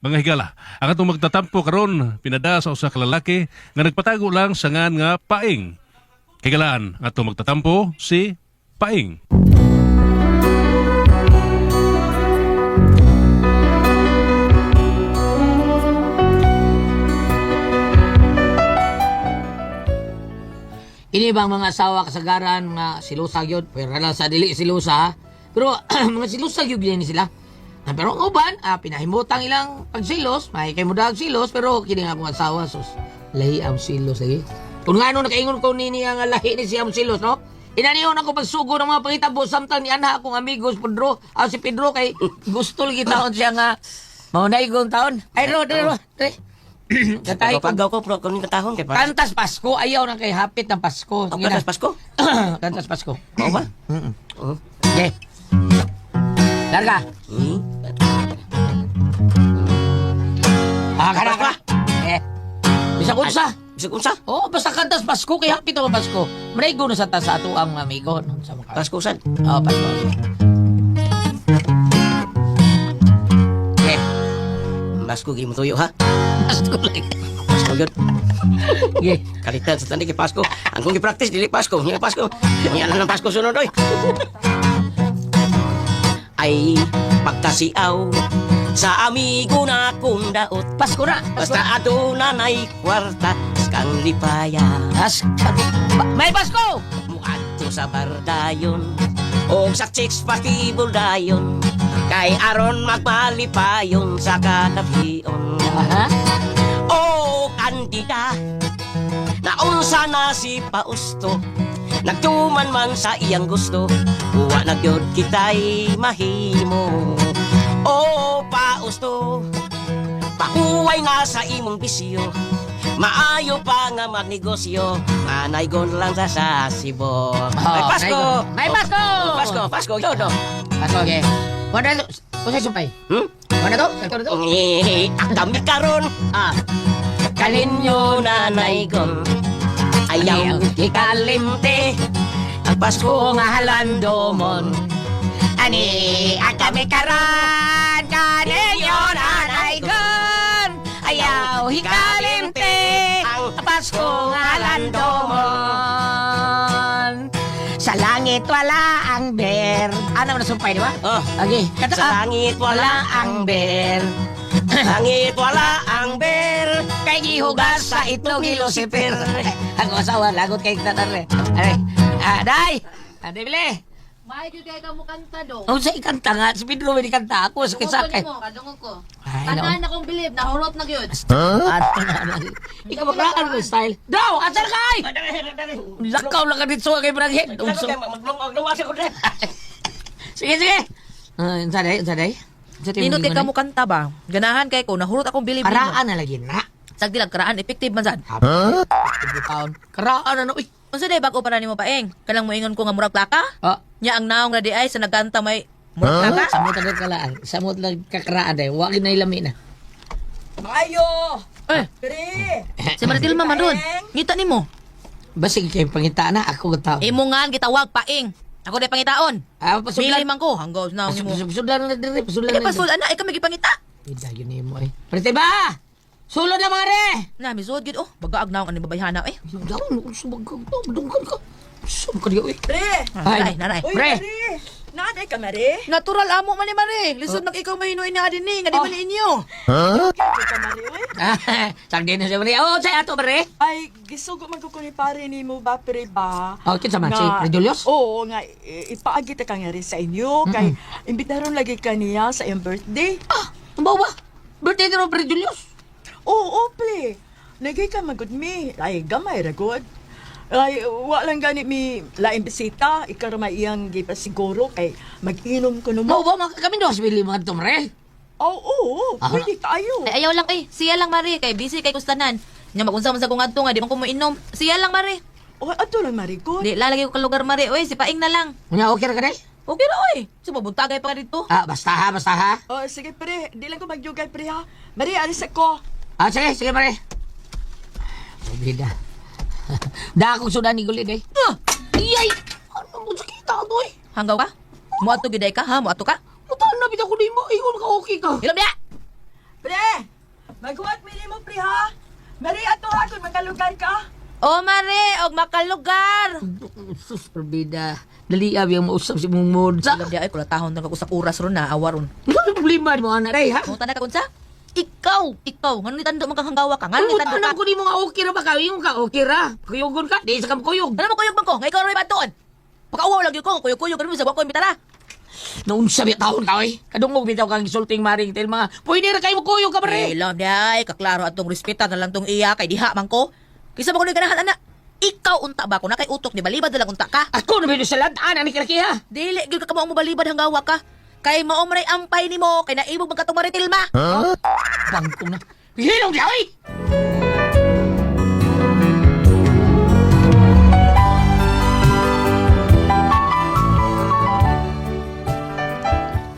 Mga higala, ang atong magtatampo karon pinada sa usa ka lalaki nga nagpatago lang sa ngan nga Paing. Higalaan, ang atong magtatampo si Paing. Ini bang mga asawa kasagaran, mga silusa gyud, pero lang sa dili silusa ha. Pero mga silusa gyud ni sila. Ah, pero ang uban, pinahimutang ilang pagsilos, may kay mudag silos, pero kini nga akong asawa sus. Lahi ang silos lagi. Kung nga ano nakaingon ko nini ang lahi ni siya ang silos, no? Inaniyon ako pagsugo ng mga pangitabo samtang ni ana akong amigos Pedro, si Pedro kay gusto lagi taon siya nga maunay kong taon. Ay ro, ro, tre. Katay ko. Pagaw ko pro kuning katahon kay para. Kantas Pasko, ayaw na kay hapit ng Pasko. Ang Sige na. kantas Pasko. Kantas Pasko. Mao ba? Oo. Okay. Larga. Ah, kana ka. Eh. Bisag unsa. Bisag unsa? Oh, basta kantas Pasko kay hapit ang Pasko. Manaygo na sa ta sa ato ang amigo no, sa mga. Pasko sad. Oh, Pasko. Okay. Pasko gi mo tuyo ha. Pasko lang. Pasko gyud. Okay. Kalitan sa tani kay Pasko. Ang kong gi-practice dili Pasko, nya Pasko. Nya lang ng Pasko sunod oy. Ay pagkasiaw sa amigo na kong daot. Pasko na. Pasko. Basta aduna nay kwarta kang lipaya. Pasko. May Pasko. Muadto sa bardayon og sa chicks festival dayon kay aron magmalipayon sa katabion. Aha. O kandida naunsa na si Pausto, nagtuman man sa iyang gusto, wa na gyud kitay mahimo. O Pausto, pahuway na sa imong bisyo, maayo pa nga magnegosyo, manaygon lang sa sasibo. May Oh, Pasko! May Pasko! Oh, Pasko, Pasko, yun oh. Pasko, okay. Wala to. Usa sumpay. Hmm? Wala to? Sakto na to? Eh, Ang kami karon. Ah. Kaninyo nanaygon, ayaw ikalimte ang Pasko nga halandomon. Ani ang kami karan kaninyo nanaygon. Ayaw hikalimte ang Pasko nga halandomon. Sa langit wala ang bear. Ano na sumpay, di ba? Oh. Okay. Kata Sa ka. langit Wala wala ang bear. Langit wala ang ber. Kay gihugas sa itlog ni Lucifer. Ako asawa, lagot kay tatare. Ay, day! Ade bile. May gyud kay ka mo kanta do. Oh, sa ikanta nga, si Pedro may ikanta ako sa Dungog ko kisakay. nimo, kadungog ko. Ay, Tanan akong bilib, nahurot na gyud. Ato na lang. Ikaw makraan mo style. Daw, asal kay! Lakaw lang ka dito kay Braghead. Unso. Sige, sige. Ah, unsa day, unsa day? Unsa day Nindot mo kay gingon, ka mo kanta ba? Ganahan kay ko, nahurot akong bilib eh? nimo. Karaan na lagi na. Sagdi lang karaan effective man sad. Huh? Karaan na no. Uy. Unsa day bag-o para nimo paeng? Kanang moingon ko nga murag plaka? Ah, Nya ang naong ra di ay sa nagkanta may murag plaka. samot na kalaan. Samot lang kakaraan day. Wa gid na ilami na. Maayo! Eh, Pre! si Maritilma man ron. Ngita nimo. Basig kay pangita na ako tao. Imo nga gitawag paeng. Ako day pangitaon. Ah, pasudlan. Bili man ko hanggaw naong nimo. Pasudlan na dire, pasudlan Eh na. pasul ana ikaw may gipangita. Ida yun nimo eh. Prete ba? Sulod na mga re. Na misuod gid oh, bagaag naong ani babayhana eh. Daw, subag ka, dungkan ka. Subag ka diyo eh. Pre! Ay, naray. Uy, Pre! Pre! Naaday ka, Mare? Natural amo man ni Mare. Lisod nag ikaw mahinuin nga din ni, nga di man ni inyo. Okay ka, Mare, uy? Ah, Sagdi na siya mare. Oh, sa ato mare. Ay, gisugo man ko ko ni pare ni mo ba, pre ba? Oh, kinsa man si Pre Julius? Oo, nga, ipaagi ta ka nga rin sa inyo. Kay, imbitaron lagi ka niya sa iyong birthday. Ah, ang bawa. Birthday ni Pre Julius. Oo, oo, pre. Nagay ka magud mi. Ay, gamay ra gud. Ay, wa lang gani mi laing bisita. Ikaw ra may iyang gipasiguro kay mag-inom ko Mao no mo. ba mga kami dos bili mga to mare? Oo, oo, Ah. pwede tayo. Ay, ayaw lang eh. Siya lang Mare kay busy kay kustanan. Nya magunsa man sa kong adto nga di man ko moinom. Siya lang Mare. O, ato lang, Mare, gud. Di lalagay ko ka lugar Mare. Oy, si Paing na lang. Unya okay ra ka day? Okay ra oy. Sumabuntagay pa ka dito. Ah, basta ha, basta ha. Oh, sige, pre. Di lang ko magyugay, pre, ha? Mare, alis ako. Ah, sige, sige mare. Bida. Da akong sudan ni gulid eh. Ah, iyay. Ano mo sakita to eh? Hanggaw ka? Muadto gyud ay ka ha? Muadto ka? Mutaan na bitaw ko nimo. Ingon ka okay ka. Hilom diha. Pre! Maghuwat mi nimo pre ha. Mari ato ha kung makalugar ka. O Mare, og makalugar. Sus, perbida. Dali abi ang mausap si mong mod. Sa, Alam di ay kulatahon nang kakusap oras ron na awa ron. ano ang problema mo anak day ha? Munta na ka unsa? Ikaw, ikaw, ngano ni tando man kang hanggawa ka? Ngano Ano ni tando tanong ka? ko nimo nga okay ra ba ka? Ingon ka okay ra. Kuyugon ka, di sa ka kuyog. Ano mo kuyog man ko? Nga ikaw rin batuon. Pakauwaw lagi ko, kuyog-kuyog ano mo sa ko imbitara. Naunsa biya taon ka oy. Kadungog bitaw kang insulting maring tel mga pwede ra kayo kuyog ka Eh, pre. lam di ay kaklaro atong respeta na lang tong iya kay diha man ko. Kaysa ba ko ni ganahan ana? Ikaw unta ba ko na kay utok ni balibad na lang unta ka? Ako na bitaw sa ladaan ani kalaki ha. Dili gyud ka kamo mo balibad hanggawa ka. Kay mao man ay ampay nimo kay naibog man katong maritil ma. Bangkong na. Hilong di oy.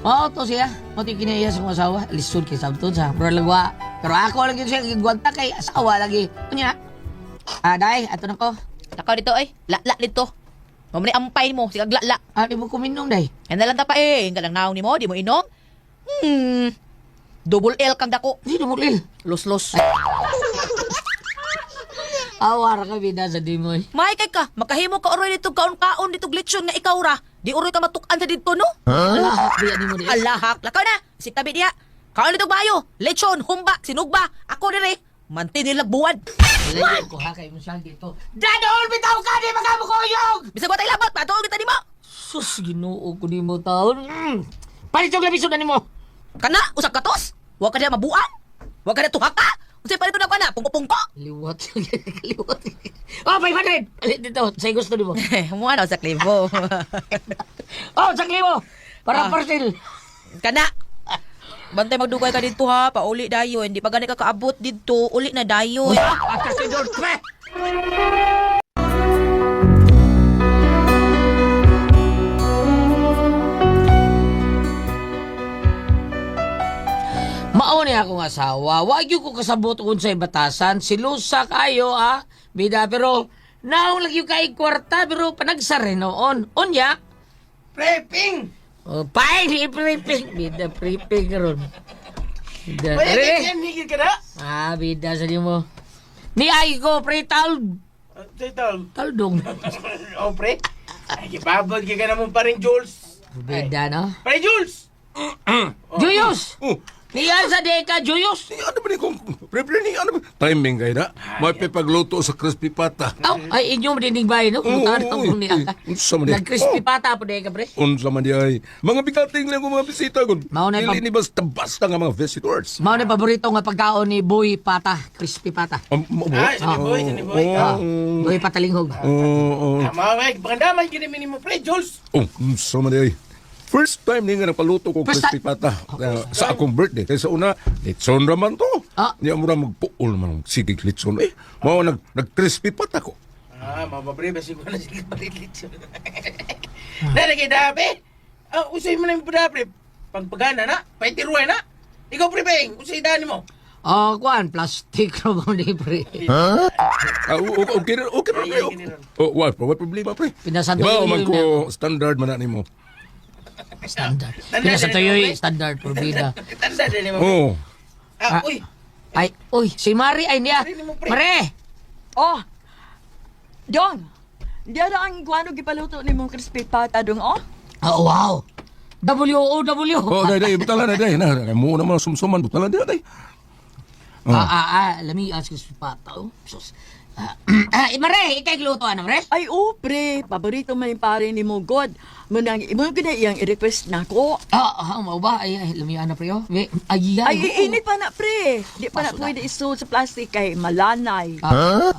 Oo, to siya. Mati kinaiya sa kong asawa. Lisod kay sabton sa. Pero lagwa. Pero ako lang yun siya. Gigwanta kay asawa lagi. Unya. Ah, day. Ato na ko. Nakaw dito ay, la-la dito. Mao man ay ampay nimo, sige la-la. Ah, di mo kuminom, day. Yan na lang ta pa eh, galang naong nimo, di mo inom. Double L kang dako. Hindi mo lil. Los-los. Awara ka bida sa dimoy. May kay ka, makahimo ka oroy dito kaon-kaon dito glitson nga ikaw ra. Di oroy ka matuk-an sa dito no? Huh? Biya ni mo di. Alahak, lakaw na. Sik tabi diha. Kaon dito bayo, lechon, humba, sinugba. Ako dire. Manti nilag buwad. Layo ko ha kay mo siya dito. Dadol bitaw ka di makamukuyog. Bisag wa tay labot, patuog kita nimo. Sus, Ginoo ko nimo taon. Palit og labiso na nimo. Kana usa ka tos. Wa ka diha mabuang. Wa ka diha tuhaka. Unsay palito na ko na, pungko-pungko. Liwat. Liwat. Oh, 500. Palit dito. Sa gusto nimo. Mo na sa klibo. Oh, sa klibo. Para Ah. parcel. Kana. Bantay magdugay ka dito ha, pauli dayon. Di pa gani ka kaabot didto, uli na dayon. Atas si George, pre. Mao ni akong asawa. Wa gyud ko kasabot unsay batasan. Silusa kayo ah. Bida pero naong lagi kay kwarta pero panagsare noon. Unya. Preping! Oh, paing di preping. Bida preping karon. Bida. Wala Re. kay higit ka na? Ah, bida sa nimo. Ni ay ko pre tal Tol. taldong. Oh, pre. Ay, gibabot ka na mo pa rin, Jules. Bida no. Pre, Jules! Juyos. Oh, Niyan sa deka Juyos. ni ano ba ni kung pre pre ni ano ba? Timing kay na. May pagluto sa crispy pata. Aw, ay inyo dinig bay no. Oo, Kung oo, kung niya. eh, unsa man di? Nag-crispy pata po deka pre. Unsa man di ay. Mga bigating lang ang mga bisita gud. Mao na Dili ni basta basta nga mga visitors. Mao na paborito nga pagkaon ni Boy Pata, crispy pata. Ah, sini boy, sini boy. Ah, Boy Patalingog. Oo. Tama, wey. Pagandaman gini mo, pre, Jules. Oh, unsa man di ay. First time ni nga nagpaluto ko First crispy pata sa akong birthday. Kaysa una, litson ra man to. Ah. Niya mo ra magpuol man sige litson eh. Mao nag nag crispy pata ko. Ah, mga ba, pre, basi ko na sila palit-litson. Nari kay dabe. Ah, usay mo na yung pre. Pagpagana na, paitiruay na. Ikaw, pre, Peng, usay dani mo. Oh, kuan plastic ra mo ni pre. Ah, okay, okay, pre. Ay, ay, Oh, wa wa problema pre. Pinasanto Diba, yun man yun ko standard man na nimo. Standard. Standard Pina sa na tuyoy, pre. standard probida. Tanda dani mo. pre. Oh. Ah, uy. Ay, uy, si Mari ay niya. Mari ni mo, pre. Mare. Oh. Dong. Diya ra ang guano gipaluto nimo crispy pata dong oh. Oh, wow. W O W. Oh, day day butalan na day. Na mo na mga sumsuman butalan day day. Ah, ah, ah, lami as crispy pata. Oh, sus. Ah, ah, Mare, ikay gluto ano, Mare? Ay oh, pre, paborito man yung pare nimo god. Munang imo gud na iyang i-request nako. Ah, ah, mao ba? Ay, ay, lami ana pre oh. Ay, ay, Ay, iinit pa na, pre. Di pa na Paso na. pwede isuod sa plastic kay malanay. Ah,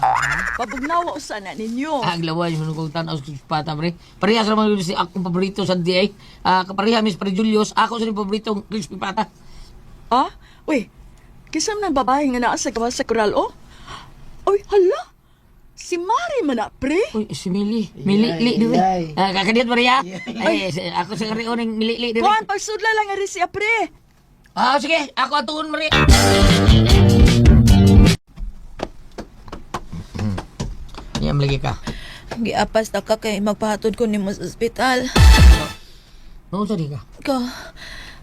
Pabugnawa usa na ninyo. Ah, ang lawa yung kong tanaw sa pata, pre. Parehas naman yun si akong paborito sa DA. Ah, kapareha, Miss Pre Julius. Ako sa paborito crispy pata. Ah? Uy, kisam ng babae nga naa sa gawas sa koral, oh? Uy, hala! Si Mari man na, pre. Uy, si Mili. Mili, li, di ba? Ah, kakadiyot, Maria. Ay, ako sa kariyon ng Mili, li, di ba? Kuan, pagsudla lang nga rin siya, pre. Ah, sige. Ako atuon, Maria. Niyam lagi ka. Giapas ta ka kay magpahatod ko nimo sa ospital. Noon sa di ka? Ka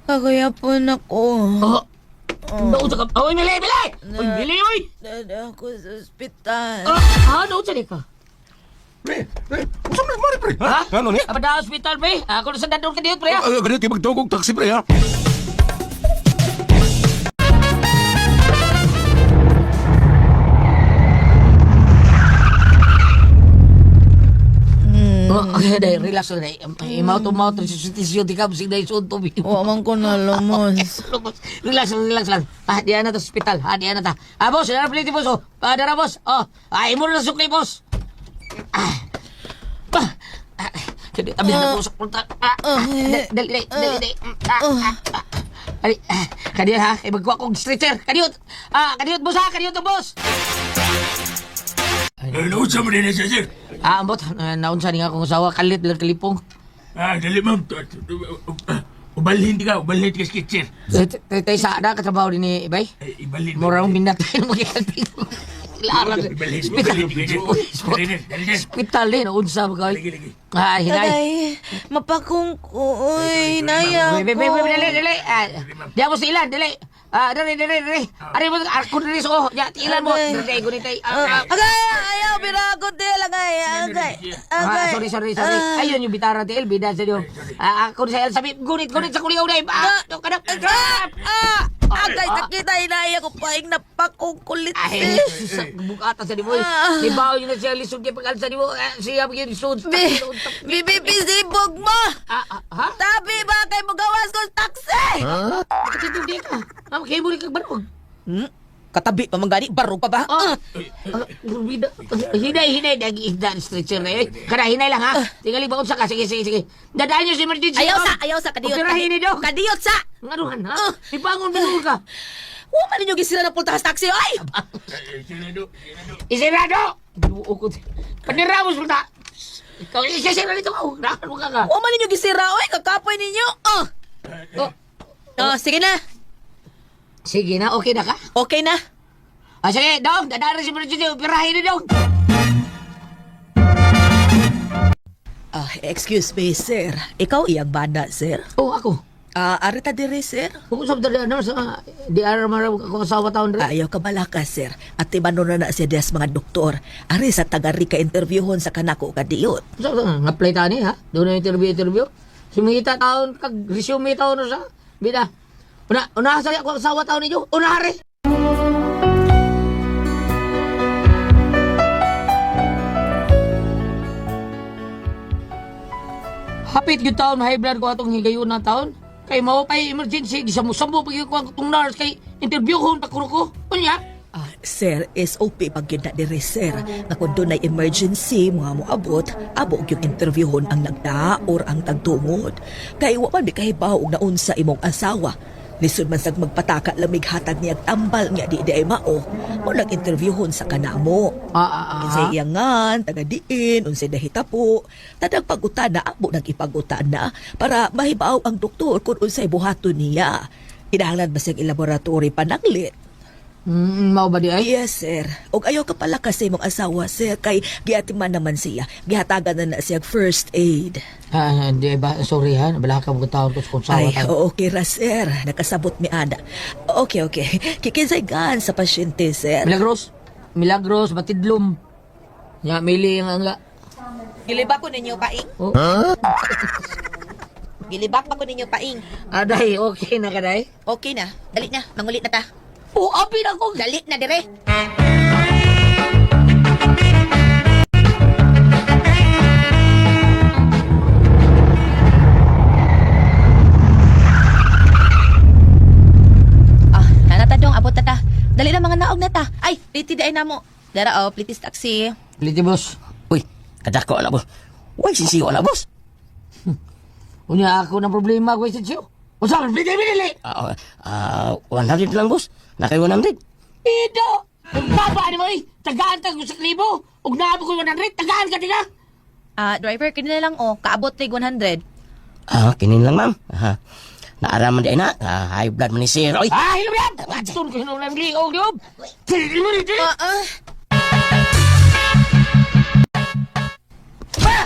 kagayapon ako. Oh. Naunsa ka? Oy, Mili, Mili! Oy, Mili, oy! Dada ako sa ospital. Ah, naunsa di ka? Pre, pre, unsa man mari pre? Ha? Ano ni? Apa da hospital, pre? Ako na sa dadong kadiyot, pre, ha? Ah, ganito magtawag og taxi pre ha. Oh, okay, dai, relax lang, dai. Mouth to mouth, resuscitation, di ka, basig dai, suod to. Wa man ko nalumos. Relax lang, relax lang. Ah, diyan na ta sa ospital. Ah, diyan na ta. Ah, boss, dara plate, boss. Oh, ah, dara, boss. Oh, ah, imo na sukli, boss. Ah. Pa. Ah, kadi abi na po sa punta. Ah, ah, dali, dali, dali, dali. Ah, ah, ah. Ali, ah, kadiyot ha, kay magkuha kong stretcher. Kadiyot. Ah, kadiyot boss ha, kadiyot boss. Naunsa man din siya, sir. Ah, ambot, naunsa ni nga akong asawa kalit lang kalipong. Ah, dali ma'am. Ubalhin di ka, ubalhin ka skit, sir. Eh, Tay sa ada katrabaho din ni Ibay. Eh, Ibalhin. Mura mong binatay mo gikanting. Larang. Ibalhin, ibalhin di ka, sir. Dali, sir, dali, sir. Hospital din, unsa ba Lagi, lagi. Ah, hinay. Aray, mapakong ko. Uy, naya Wait, wait, wait, wait, dali, ko. dali. Ah, diyan mo sa ilan, dali. Ah, dali, dali, dali. Ari mo, ako dali so, oh, ya, ilan mo. Aray. Dali, gunitay. Ah, ah, Agay, ayaw, birago til. Agay, agay, ah, agay. sorry, sorry, sorry. Ayun yung bitara ti LB, dahil sa iyo. Ah, ako sa El, sabi, gunit, gunit sa kuliyaw na. Ah, to ka na. Ah, ah, agay, nakita, inaya ko paing napakong kulit. Ay, sa bukata sa diboy. Ah. Ibaw yun na siya lisod kay pag-alsa di mo. Ah, siya lisod. Bi, bibibisibog mo! Ah, ah, ha? Tabi ba kay mo gawas ko sa taxi? Bakit hindi ka? Ah, kaya mo rin kag barog. Hmm? Katabi pa man gani, barog pa ba? Ah, ah, hinay, hinay, nag-iisda ang stretcher na eh. Kada hinay lang ha. Tingali ba sa ka? Sige, sige, sige. Dadaan niyo sa emergency. Ayaw sa, ayaw sa, kadiyot. Operahin ni dong. Kadiyot sa! Ngaruhan ha? Ibangon bilog ka. Wa man ninyo gisira na pultahan sa taxi, ay! Sirado, sirado. Isirado! Duo ko. Panira mo sulta. Ikaw, isisira nito ka. Rakan mo ka ka. Wa man ninyo gisira, oy, kakapoy ninyo. Oh. Oh. Oh, sige na. Sige na, okay na ka? Okay na. Ah, sige, dong, dadaan na sa emergency. Operahin ni dong. Ah, excuse me, sir. Ikaw iyang bana, sir. Oh, ako. Ah, arita dire, sir. Kung usap dali ano sa DR mara ako asawa taon rin. Ayaw ka balaka, sir. At timano na na siya des mga doktor. Ari sa tagari ka interviewhon sa kanako kadiyot. Usap sa nga-apply tani ha. Doon na interview interview. Sumita taon kag resume taon na sa bida. Una una sa ako asawa taon ninyo. Una hari. Hapit gyud taon high blood ko atong higayon na taon. Kay mao pay emergency gisambo-sambo pag ko ang atong nurse kay interview ko pa ko. Unya? Ah, sir, SOP pag yun na dire, sir. Nga kung doon ay emergency, mga moabot, abo yung interviewhon ang nagda or ang tagtungod. Kay wa man mi kahibaw og naunsa imong asawa. Lisod man sag magpataka lamig hatag niya tambal nga di di ay mao. Mo nag-interviewhon sa kanamo. Ah, ah, ah. Kinsay iyangan, taga diin, unsay nahitapo. Tadag pagutan na abo nang ipagutan na para mahibaw ang doktor kung unsay buhaton niya. Kinahanglan ba siyang ilaboratory pananglit? Mao ba di ay? Yes, sir. Og ayaw ka pala kasi mong asawa, sir, kay giatiman naman siya. Gihatagan na na siya first aid. Ah, di ba? Sorry ha, bala ka mo taon ko sa kung sawa Ay, taon. okay ra, sir. Nakasabot mi ana. Okay, okay. Kikinsay gan sa pasyente, sir. Milagros. Milagros, Batidlom. Nya mili ang angga. Gilibak ko ninyo paing. Oh. Gilibak pa ko ninyo paing. Aday, okay na kaday. Okay na. Dali na. Mangulit na ta. Oh, api na ko. Dali na dire. Ah, nana ta dong, abot na ta. Dali na mga naog na ta. Ay, pliti di ay namo. Dara oh, plitis taxi. Pliti boss. Uy, kadako ala boss. Uy, sinsiyo ala boss. Unya ako ng problema ko sa siyo. Usa man pliti binili. Ah, ah, 100 lang boss. Nakay 100. Ido. Ug baba ni mo eh. Tagaan ta sa libo. Ug naabot ko 100, tagaan ka tiga. Ah, driver kini na lang oh, kaabot tig 100. Ah, kinin lang ma'am. Ah, naaraman di ay na. Ah, high blood man ni sir. Oy. Ah, hilom yan. Tun ko hilom lang liog liog. Dili mo ni dili. Ah, ah.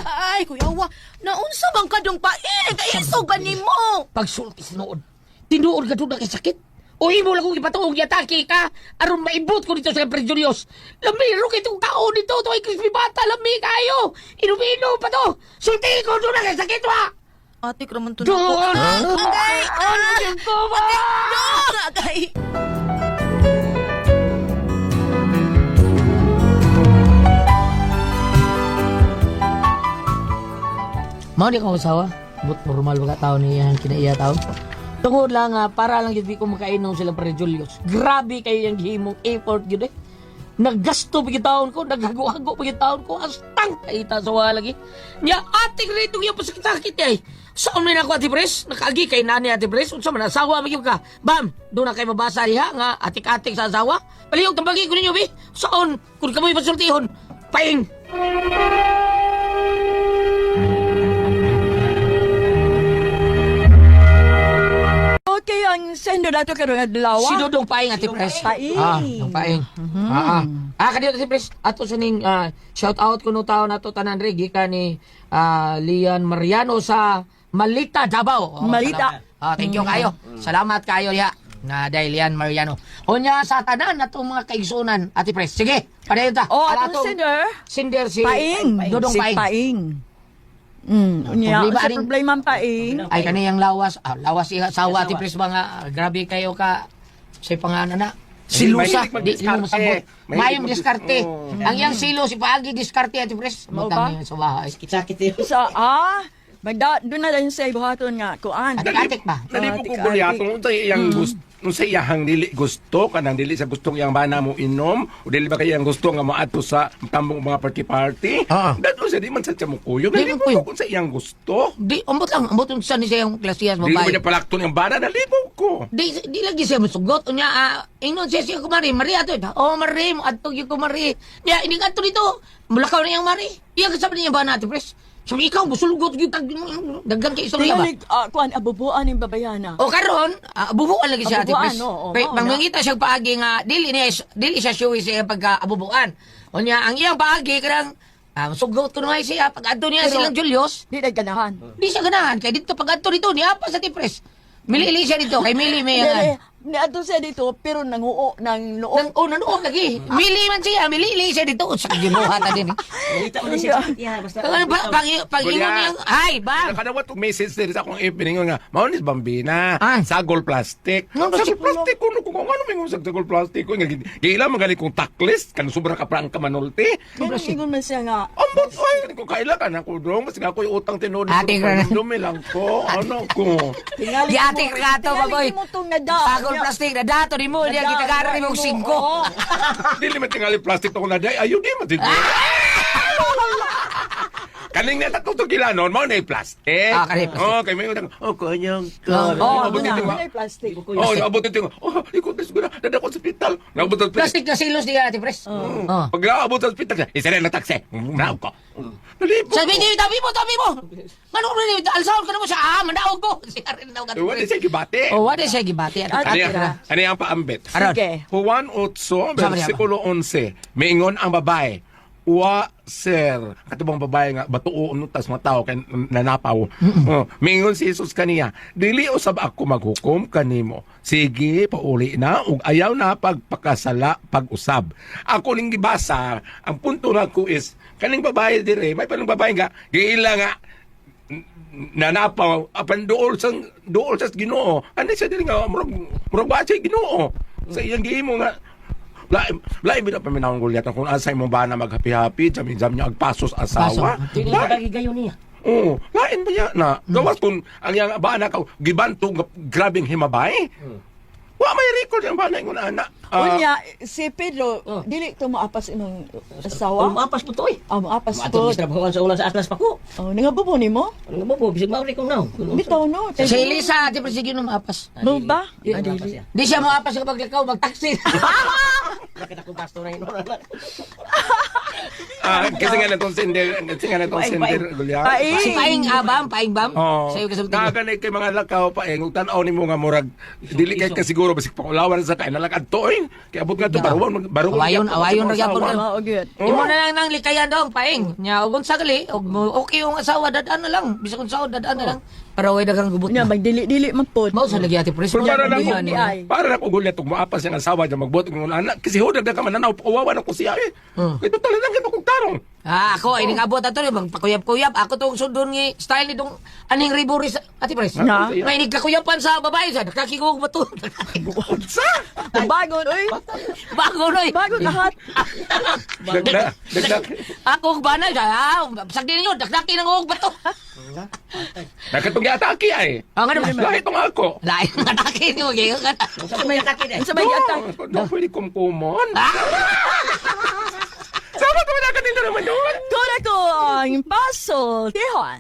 Ay, kuya wa, naunsa man ka dong paing? Kaisog ba nimo? Pagsulti sa nood. Tinuod ka doon na kay sakit. O imo lang kong ipatuog yatake ka aron maibot ko dito sa Julius. Lamiro kay itong kaon dito to ay crispy bata lami kayo. Inom-inom pa to. Sulti ko doon na kay sakit wa. Atik raman to na ko. Doon. Agay! Ano yung ko ba? Dong! Agay! Mao di ko asawa. But normal ba ka tao niya ang kinaiya tao? Tungod lang nga, para lang yun ko makainom sila pre Julius. Grabe kayo yung gihimong effort yun eh. Naggasto pa taon ko, naghago-hago pa taon ko, astang kaita sa wala lagi. Nya, ating rito yung pasakit-sakit eh. Saan may nako Ate Pres? Nakaagi kay nani Ate Pres? Unsa man asawa magyud ka? Bam, doon na kay mabasa diha nga atik-atik sa asawa. Palihog tambagi ko ninyo bi. Saan kun kamoy pasultihon? Paing. Okay, ang sendo nato karong adlaw. Si Dudong Paing, Ate Pres. Paing. Ah, Dudong Paing. Ah, ah. Ah, kadiyo Ate Pres. Ato sa ning shout out kuno taon nato tanan re gikan ni Lian Mariano sa Malita, Davao. Oh, Malita. salamat. Ah, thank you kayo. Salamat kayo diha na dahil Lian Mariano. Unya sa tanan natong mga kaigsunan, Ate Pres. Sige, padayon ta. Oh, Ala atong atong sender. Sender si Paing. Dudong Si Paing. Paing. Unya, Problema sa rin. problema ang Paing. Ay kaniyang lawas, lawas iha sawa Ate Pres mga grabe kayo ka sa pangana na. Silusa, Mahilig di di mo magdiskarte. masabot. Mahilig Mayong diskarte. Oo. Ang iyang silo si paagi diskarte Ate Pres. Mao Butang ba? niya sa bahay. Sakit yun. Sa magda doon na lang sa ibuhaton nga kuan. Atik-atik ba? Nalipo ko Atik-atik. gulyatong unsa iyang gusto unsa iyahang dili gusto kanang dili sa gustong iyang bana mo inom o dili ba kay iyang gusto nga moadto sa tambong mga party-party. Ah. Dadto siya di man sa siya mo kuyog. Di Dili man kuyog. ko kung sa iyang gusto. Di ambot lang, ambot unsa ni siya yung klasiyas Dili ba babae. niya palakton yung bana nalipo ko. Di di lagi siya musugot unya ingnon siya siya kumari Maria ato. Oh Mari, mo adto gyud ko Mari. Nya ini adto dito. Mulakaw na iyang Mari. Iya kasab niya ba na Ate Pres? Sabi ikaw musulgot gyud kag daghan kay istorya ba? Tingali kuan abubuan ning babayana. O karon, abubuan lagi siya Ate Abubuan, Pres. oo, Kay mao na. mangita siya paagi nga dili niya dili siya sure sa iyang pagka abubuan. Unya ang iyang paagi kanang sugot ko naman siya pag adto niya Pero- silang Julius, Di na ganahan. di siya ganahan kay dito pag adto dito niya pa sa Ate Pres. Milili siya dito kay Mili may Dili, angan. niadto siya dito pero nanguo nang noo. Nang oh, nanuog lagi. Mili man siya, milili siya dito sa gibuhat din. Eh. Malita mo na siya sakit niya. Basta. Pag pag pag ingon Gulyat. niyang ay ba. Nakadawat og message diri sa akong FB ningon nga mao ni Bambina Ay. sagol plastic. Ano ba Sagol si- plastic kuno kung ano mingon sa sagol plastic ko nga giila man gani kong taklis kan sobra ka prangka manulti. Pero ingon man siya nga Ambot ay ko kaila ka na ko dong kasi ako yung utang tinuod Ate, ko dumi lang ko ano ko. tingali Di ate kagato tingali baboy. mo tong nada. Sagol plastic na dato ni mo niya Nada, gitagaran ni nada mong mo, singko. oo. Dili man tingali plastic to ko na day ayo di man siguro. Kaning na tatlo to kilanon mao na yung plastic. Ah, kaning plastic. Oh, kay may utang. Oh, kanyang ka. Oh, Abot Muna, ito, muna yung plastic. Oh, abot ito. Oh, ikot na siguro. Dada ko sa ospital. Naabot sa ospital. Plastic na silos niya Ate Pres. Oh. Pag naabot sa ospital siya, isa na taxi. Naog ko. Nalipo. Sabi niya, tabi mo, tabi mo. Ano ko rin, alsahon ka na mo siya. Ah, manaog ko. Siya rin naog Ate Eh, wala Pres. siya gibati. Oh, wala siya gibati. Ate Ate Ano Pres. yan? Ano yung paambit? Aron. Sige. Juan 8, Sabi niya ba? versikulo 11. Miingon ang babae. Wa, sir. Katubang babae nga, batuo no, tas mga tao kay nanapaw. Oh, miingon si Jesus kaniya, dili usab ako maghukom kanimo. Sige, pauli na ug ayaw na pagpakasala pag-usab. Ako ning gibasa, ang punto na ko is kaning babae dire, may panong babae nga giila nga nanapaw apan duol sa Ginoo. Ano siya dili nga murag murag wa siya Ginoo. Sa iyang gihimo nga lain lain bitaw paminawang gulyat kung asa imong bana maghappy-happy jam jam niya agpasos asawa. Dili Lain- ba gayon niya? Oo, lain ba niya na? Gawas kung ang iyang bana ka gibanto nga grabeng himabay. Wa may record ang bana ingon ana. Ah, Unya si Pedro dili to maapas imong asawa. Umapas po to eh. Ah, maapas Ato po. sa trabahoan sa ulan sa Atlas pa ko. Oh, nangabubo nimo? Ano nga mo bisag mauri kong naw. Bitaw no. Si Elisa, Ate Pres, sige na maapas. Mo ba? Di Ah, dili. Di siya maapas kapag lakaw, magtaksi. Bakit ako gasto na yun? kasi nga natong sender, kasi nga natong sender gulyat. Paing. Si Paing Abam, Paing Bam. Oh. Sa'yo kasulti. Nakaganay kay mga lakaw pa eh. Tan-aw nimo nga murag dili kay kasiguro basig pakulawan sa kay nalakad to eh. Kay abot nga to baruwan baruwan. Awayon, awayon ra gyapon ka. Mao gyud. Imo na lang nang likayan dong, Paing. Nya og unsa gali, og mo okay yung asawa dadaan na lang. Bisag unsa dadaan na lang. Para way daghang gubot Nya na. magdili-dili man pod. Mao sa lagi, Ate Pres. Pero para na Ano ko, yan, eh? ay. para na ko gulat ug moapas siyang asawa niya magbuot ng anak kasi hudag na ka mananaw kawawa na ko siya eh. Kay total lang gid akong tarong. Ah, ako ay ningabot ato ni magpakuyap-kuyap. Ako tong sundon ni style ni dong aning riboris, Ate Pres. Na? May nagkakuyapan sa babae sa nakakigog ba to? Sa? Bagon oy. Bago noy. Bago lahat. Dagda, dagda. Ako banal sa sagdi ninyo dakdaki ng og bato. Nakatong atake ay. Ah, nga naman. Lahi tong ako. Lain ang atake niyo gyud ka. Sa may atake na. Unsa may atake? No, pwede kumkumon. Sama ko na kanina naman yun. Kura ko ang paso, Tihon.